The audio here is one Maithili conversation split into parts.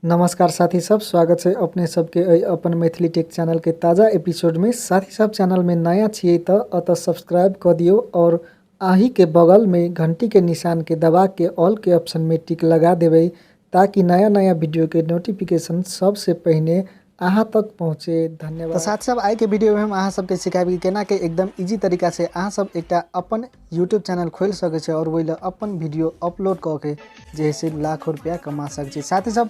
नमस्कार साथी सब, स्वागत है अपने सबके एहि अपन मैथिली टेक चैनल के ताज़ा एपिसोड में। साथी सब चैनल में नया छियै तो अतः सब्सक्राइब कर दियो और आही के बगल में घंटी के निशान के दबा के ऑल के ऑप्शन में टिक लगा देबै ताकि नया नया वीडियो के नोटिफिकेशन सबसे पहिने अहाँ तक पहुँचे। धन्यवाद। तो साथी सब आइ के वीडियो में हम अहाँ सबके सिखाबी कि केना के एकदम इजी तरीका से अहाँ सब एकटा अपन यूट्यूब चैनल खोलि सकै छी और ओहि लए अपन वीडियो अपलोड कऽ के जे से लाखों रुपया कमा सकै छी। साथी सब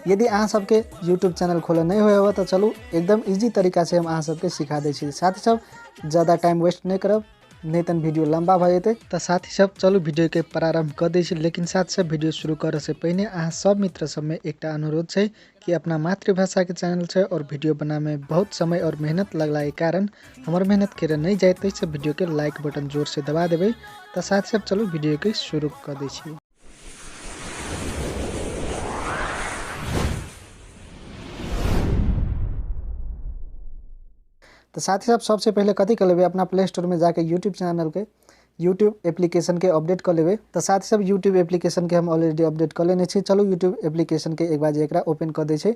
यदि अहाँ सबके यूट्यूब चैनल खोलऽ नहि होइ होबऽ तऽ चलू एकदम इजी तरीका से हम अहाँ सबके सिखा दै छी। साथी सब ज़्यादा टाइम वेस्ट नहि करब, नहीं तन वीडियो लंबा भऽ जेतै। तऽ साथी सब चलू वीडियो के प्रारंभ कऽ दै छी। लेकिन साथी सब वीडियो शुरू करऽ से पहिने अहाँ सब मित्र सबमे एकटा अनुरोध छै कि अपना मातृभाषा के चैनल छै और वीडियो बनामे बहुत समय और मेहनत लगला के कारण हमर मेहनत के नहीं जाए तै वीडियो के लाइक बटन जोर से दबा देबै। तऽ साथी सब चलू वीडियो के शुरू कऽ दै छी। तो साथी सब सबसे पहले कथी कर लेबै, अपना प्ले स्टोर में जाके यूट्यूब चैनल के यूट्यूब एप्लीकेशन के अपडेट कर लेबै। तो साथी सब यूट्यूब एप्लीकेशन के हम ऑलरेडी अपडेट कर लेने छी। चलू यूट्यूब एप्लीकेशन के एक बार एकरा ओपन कर दै छै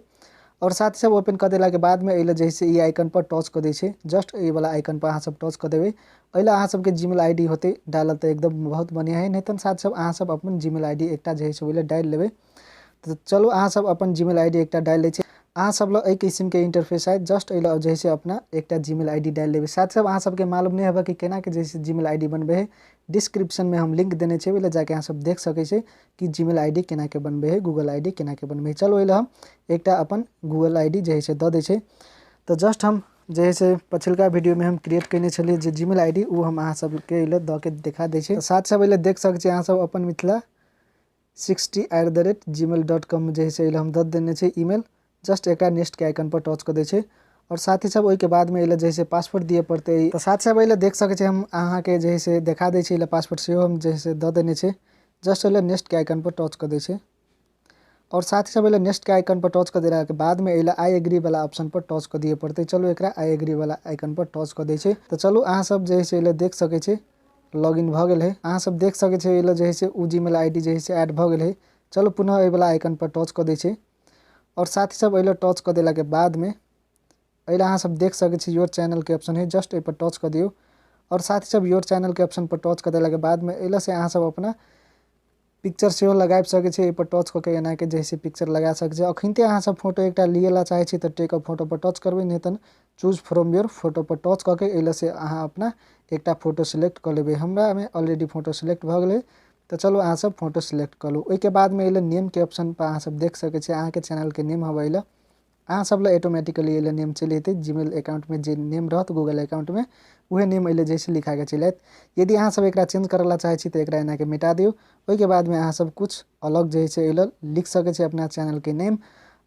और साथी सब ओपन कर देला के बाद में एहि जैसे ई आइकन पर टच कर दै छै। जस्ट एहि वाला आइकन पर अहाँ सब टच कर देबै। एहि अहाँ सबके जीमेल I D होतै डालल तऽ एकदम बहुत बढ़िया है, नहीं तऽ साथी सब अहाँ सब अपन जीमेल I D एकटा जे है से ओहि लए डालि लेबै। तऽ चलू अहाँ सब अपन जीमेल I D एकटा डालि लै छी। अहाँ सब लग एहि किसिम के इंटरफेस आयत। जस्ट एहि लए जे है अपना एकटा जीमेल I D डालि लेबै। साथ सब अहाँ सबके मालूम नहीं होबे कि केना के जैसे जीमेल I D बनबै है, डिस्क्रिप्शन में हम लिंक देने छियै, ओहि लए जाके अहाँ सब देख सकै छी कि जीमेल I D केना के बनबै है, गूगल I D केना के बनबै है। चलू एहि लए हम एकटा अपन गूगल I D जे है से दऽ दै छै। तऽ जस्ट हम जे है से पछिलका वीडियो में हम क्रिएट कयने छलियै जे जीमेल I D, ओ हम अहाँ सबके एहि लए दऽ के देखा दै छी। साथ सब एहि लए देख सकै छी अहाँ सब अपन मिथिला 60@gmail.com जे है से एहि लए हम दऽ देने छी ईमेल। जस्ट एकरा नेक्स्ट के आइकन पर टच कऽ दै छै और साथ ही सब ओहिके बाद में एहि लए जे है से पासवर्ड दिअ पड़तै। तऽ साथ सब एहि लए देख सकै छी हम अहाँके जे है से देखा दै छी। एहि लए पासवर्ड सेहो हम जे है से दऽ देने छी। जस्ट एहि लए नेक्स्ट के आइकन पर टच कऽ दै छै और साथ ही सब एहि लए नेक्स्ट के आइकन पर टच कऽ देला के बाद में एहि लए I agree वाला ऑप्शन पर टच कऽ दिअ पड़तै। चलू एकरा I agree वाला आइकन पर टच कऽ दै छै। तऽ चलू अहाँ सब जे है से एहि लए देख सकै छी लॉगिन भऽ गेल है। अहाँ सब देख सकै छी एहि लए जे है से ओ जीमेल I D जे है से ऐड भऽ गेल है। चलू पुनः एहि वाला आइकन पर टच कऽ दै छै और साथ ही सब एहि लए टच कऽ देला के बाद में एहि लए अहाँ सब देख सकै छी your channel के ऑप्शन है। जस्ट एहि पर टच कऽ दियौ और साथ ही सब your channel के ऑप्शन पर टच कऽ देला के बाद में एहि लए से अहाँ सब अपना पिक्चर सेहो लगाबि सकै छी। एहि पर टच कऽ के एना के जे है से पिक्चर लगा सकै छी। अखनिते अहाँ सब फोटो एकटा लिअ ला चाहै छी तऽ take a photo per touch करबै, नहीं तऽ choose from your photo per touch कऽ के एहि लए से अहाँ अपना एकटा फोटो सिलेक्ट कऽ लेबै। हमरा में ऑलरेडी फोटो सिलेक्ट भऽ गेलै तऽ चलू अहाँ सब फोटो सिलेक्ट कऽ लू। ओहिके बाद में एहि लए नेम के ऑप्शन पर अहाँ सब देख सकै छी अहाँके चैनल के नेम हवे। एहि लए अहाँ सब लए ऑटोमेटिकली एहि लए नेम चलि जेतै। जीमेल अकाउंट में जे नेम रहत गूगल अकाउंट में उहे नेम एहि लए जे से लिखा के चलि आयत। यदि अहाँ सब एकरा चेंज करऽ ला चाहै छी तऽ एकरा एना के मिटा दियौ। ओहिके बाद में अहाँ सब कुछ अलग जे है से एहि लए लिख सकै छी अपना चैनल के नेम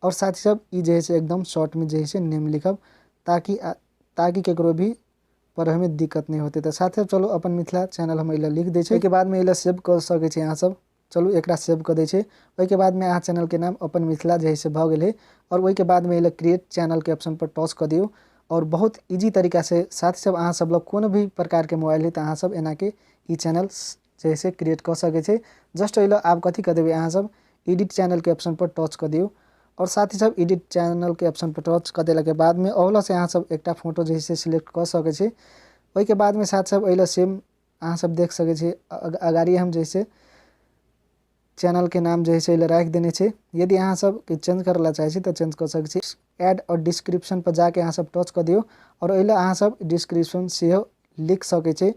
और साथ ही सब ई जे है से एकदम शॉर्ट में जे है से नेम लिखब ताकि केकरो भी पढ़े में दिक्कत नहीं होतै। तऽ साथ ही चलू अपन मिथिला चैनल हम एहि लए लिख दै छी। ओहिके बाद में एहि लए सेव कऽ सकै छी अहाँ सब। चलू एकरा सेव कऽ दै छै। ओहिके बाद में अहाँ चैनल के नाम अपन मिथिला जे है से भऽ गेल है और ओहिके बाद में एहि लए क्रिएट चैनल के ऑप्शन पर टच कऽ दियौ और बहुत इजी तरीका से साथ ही सब अहाँ सब लग कोनो भी प्रकार के मोबाइल है तऽ अहाँ सब एना के ई चैनल जे है से क्रिएट कऽ सकै छै। जस्ट एहि लए आब कथी कऽ देबै अहाँ सब एडिट चैनल के ऑप्शन पर टच कऽ दियौ और साथ ही सब एडिट चैनल के ऑप्शन पर टच कऽ देला के बाद में अहुला से अहाँ सब एकटा फोटो जे है से सिलेक्ट कऽ सकै छी। ओहिके बाद में साथ सब एहि लए सेम अहाँ सब देख सकै छी अगाड़ी हम जैसे चैनल के नाम जे है से एहि लए राखि देने छी। यदि अहाँ सब के चेंज करऽ ला चाहै छी तऽ चेंज कऽ सकै छी। ऐड और डिस्क्रिप्शन पर जाके अहाँ सब टच कऽ दियौ और एहि लए अहाँ सब डिस्क्रिप्शन सेहो लिख सकै छी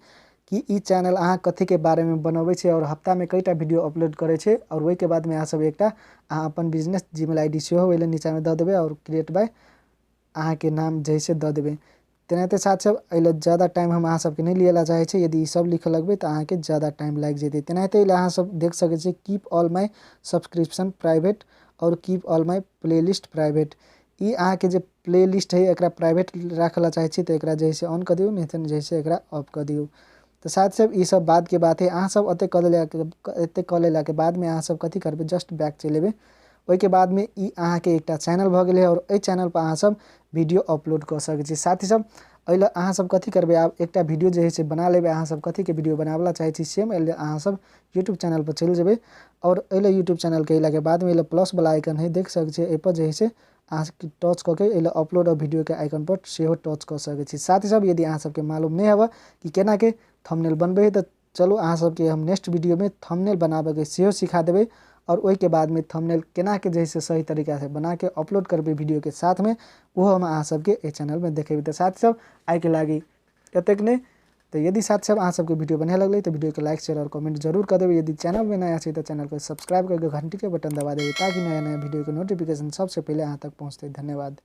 कि ई चैनल अहाँ कथी के बारे में बनबै छी और हफ्ता में कईटा वीडियो अपलोड करै छी और ओहिके बाद में अहाँ सब एकटा अहाँ अपन बिजनेस जीमेल I D सेहो ओहि लए नीचा में दऽ देबै और क्रिएट बाय अहाँके नाम जे है से दऽ देबै। तेनाहिते साथ सब एहि लए ज़्यादा टाइम हम अहाँ सबके नहि लिअ ला चाहै छी। यदि ई सब लिखऽ लगबै तऽ अहाँके ज़्यादा टाइम लागि जेतै। तेनाहिते एहि लए अहाँ सब देख सकै छी keep all my subscription private और keep all my playlist private. ई अहाँके जे प्ले लिस्ट है एकरा प्राइवेट राखऽ ला चाहै छी तऽ एकरा जे है से ऑन कऽ दियौ, नहीं तऽ जे है से एकरा ऑफ कऽ दियौ। तऽ साथ सब ई सब बाद के बात है। अहाँ सब एतेक कऽ लेलाके बाद में अहाँ सब कथी करबै, जस्ट बैक चलि एबै। ओहिके बाद में ई अहाँके एकटा चैनल भऽ गेलै और एहि चैनल पर अहाँ सब वीडियो अपलोड कऽ सकै छी। साथ ही सब एहि लए अहाँ सब कथी करबै, आब एकटा वीडियो जे है से बना लेबै। अहाँ सब कथीके वीडियो बनाबला चाहै छी सेम एहि लए अहाँ सब यूट्यूब चैनल पर चलि जेबै और एहि लए यूट्यूब चैनल के अयलाके बादमे एहि लए प्लस वाला आइकन है, देख सकै छियै, एहिपर जे है से अहाँ टच कऽ के एहि लए अपलोड वीडियो के आइकन पर सेहो टच कऽ सकै छी। साथ ही सब यदि अहाँ सबके मालूम नहि हबऽ कि केना के थंबनेल बनबै है तऽ चलू अहाँ सबके हम नेक्स्ट वीडियोमे थंबनेल बनाबऽके सेहो सिखा देबै और ओहिके बादमे थंबनेल केना के जे है से सही तरीका से बना के अपलोड करबै वीडियो के साथमे, ओहो हम अहाँ सबके एहि चैनलमे देखेबै। तऽ साथ सब आइके लागि एतेक नहि। तऽ यदि साथ सब अहाँ सबके वीडियो बढ़िआँ लगलै तऽ वीडियोके लाइक शेयर और कमेंट जरूर कऽ देबै। यदि चैनलमे नया छै तऽ चैनलके सब्सक्राइब करके घंटीके बटन दबा देबै ताकि नया नया वीडियोके नोटिफिकेशन सबसे पहिले अहाँ तक पहुँचतै। धन्यवाद।